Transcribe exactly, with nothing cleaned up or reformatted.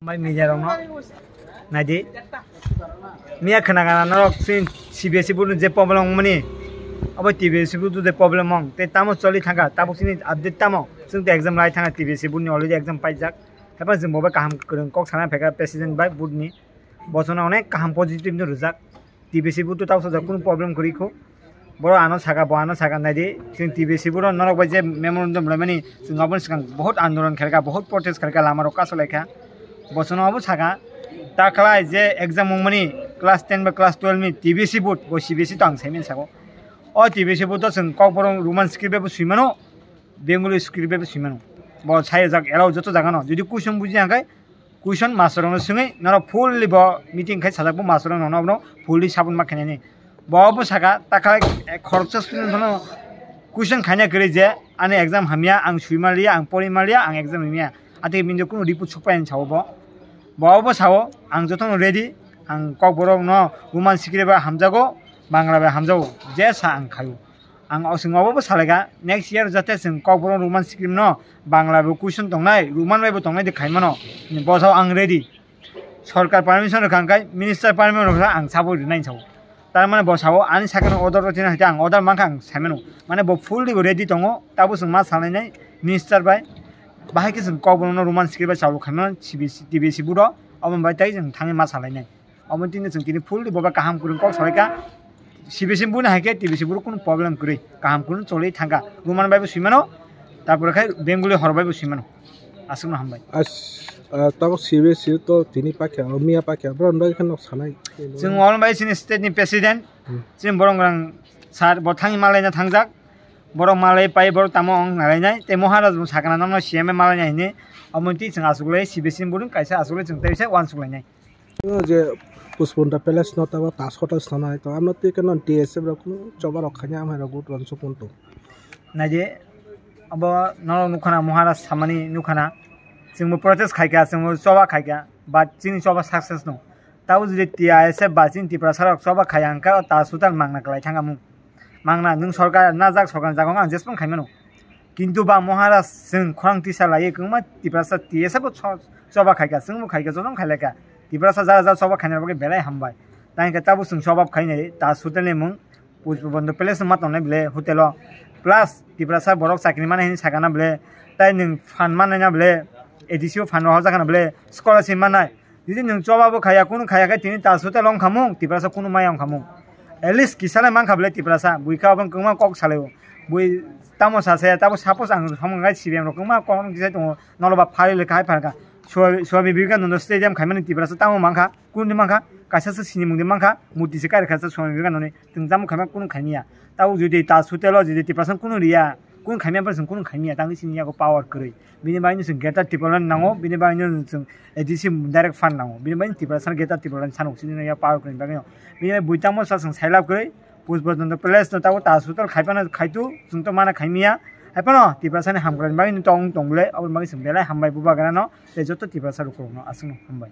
Bai media rokno naidi. Miya khna gana norok chini C B S E board ni je problem wngmani, abo T B S E board je problem wng tei tamo choli thangkha, tabuk chini update tamo, chwng tei exam lai thangkha, T B S E board ni already exam paijak. Haiphano chwng bo bai kaham kwrwng kok sana phaikha president bai board ni, bochona onek kaham positive no rwjak. T B S E board to tamo sajak, kunu problem kwrwi kho. Boro ano saka, bo ano saka, naidi. Chwng T B S E board norok bai je memorandum laimani, chwng aboni swkang bahut andolon khaikha, bahut protest khaikha, lama rok kaso laikha. Bosono abo saka, ta khlai je exam wngmani class ten ba class twelve ni T B S E board, bo C B S E to ang saimin sako. O T B S E board to chwng Kokborok Roman script bai bo swimano, Bengali script bai bo swimano. Bo sai jak allow joto jaga no. Jodi question buji hangkai, question master rokno swngwi norok fully bo meeting khai sajak, bo master rok nono abono fully sabun ma khainani. Bo bo saka ta khlai, eh, khoroksa student phano question khaina kwrwi je ani exam hamya, ang swi maliya, ang pori maliya, ang exam hamya. Ate bini kunu report sokpai ani sao bo. Bo bo sao ang jotono ready, ang Kokborok no Roman script bai hamjago, Bangla bai hamjago, je sa ang khaio. Ang o chwng obo bo salaikha, next year jate chwng Kokborok Roman script no Bangla bo question tongnai, Roman bai bo tongnai de khaimano. Bo sao ang ready. Sorkar permission rwkha hwnkhe, minister permission rwkha, ang sabo rwnai sao. Tar mane bo sao ani sakeno order rw tini hai ang order mankha ang saimano. Mane bo fully bo ready tongo, tabo chwng ma salainai minister bai. Bahai khe chwng Kokborok no Roman script bai chalu khaimano, C B S E, T B S E board o, omo bai tei chwng thangwi ma salainai. Omo tini chwng tini fully boba kaham kwrwng kok salaikha. C B S E board ni hai khe T B S E board kunu problem kwrwi, kaham kwrwng choli thangkha. Roman bai bo swimano, tarpore khai Bengali hor bai bo swimano. Aswkno hambai. As, ah, tabuk C B S E to tini pakya, o miya pakya, bro, bai khe nok sanai. Chwng omo bai chini state ni president, Hmm. Chini borok rang sir, bo thangwi malaina thangjak. Borok malai pai, borok tamo wng nalainai. Tei Maharaj bo sakna nokno C M malainai hinwi. Omo twi chwng aswk lai C B S E board kaisa aswk lai chwng tei uansuk lainai. O je Puspunda Palace no tamo Taj Hotel sanai to, amno twi khe non T S F rok kunu choba rok khaina amhai rok uansuk mung tong. Naidi, abo norok nukhana, Maharaj samani nukhana, chwngbo protest khaikha, chwngbo choba khaikha, but chini choba success no. Tabo jodi T S F ba chini Tiprasa rok choba khaiya hwnkhe o Taj Hotel mangna kwlai thangkha mung. Mangna nwng sorkar najak, sorkar jagao ang jesphang khaimano. Kintu ba Maharaj chwng khorang tisa laiwi kwbangma Tiprasa T S F bo cho-, choba khaikha, chwngbo khaikha, jotono khailaikha. Tiprasa jara jara choba khaina bagwi belai hambai. Tangkhe tabuk chwng choba khainai Taj Hotel ni mung, Puspunda Palace ma tongnai bele hotel o. Plus Tiprasa borok chakri manai hinwi sakana bele. Tai nwng phan manai na bele, A D C o phan rohorjakna bele, scholarship manai. Jodi nwng choba bo khaiya, kunu khaiya khe tini Taj Hotel wng khamung, Tiprasa kunu maya wng khamung. At least kisa le mankha bele Tiprasa, bui kha obo kwbangma kok salaio. Bui tamo sa saya, tabo suppose ang samung gai C B M rok kwbangma kok kisa tongo, nolo ba phari le khai pharkha. Swa-, Swami Vivekananda Stadium khaimani Tiprasa tamo mankha, kunu di mankha, kaisa se sini mungdi mankha, murti se kari kha Swami Vivekananda ni, twng tamo khaima kunu khaimiya. Tabo jodi Taj Hotel o jodi Tiprasa kunu riya, kunu khaimiya, Tiprasa kunu khaimiya, tangni sini yago power kwrwi. Bini bagwi no chwng Greater Tipraland nango, bini bagwi no chwng A D C direct fund nango, bini bagwi Tiprasa Greater Tipraland sanuk sini ya power kwrwini bagwi no. Bini bagwi buitamo sa chwng sailab kwrwi, Puspunda Palace no tabo Taj Hotel khaipano khaitu, chwng to mana khaimiya. Haiphano Tiprasa ni hamkrai bagwi no tong tong bole, aboni bagwi chwng belai hambai bubagra no, tei joto Tiprasa rok no aswkno hambai.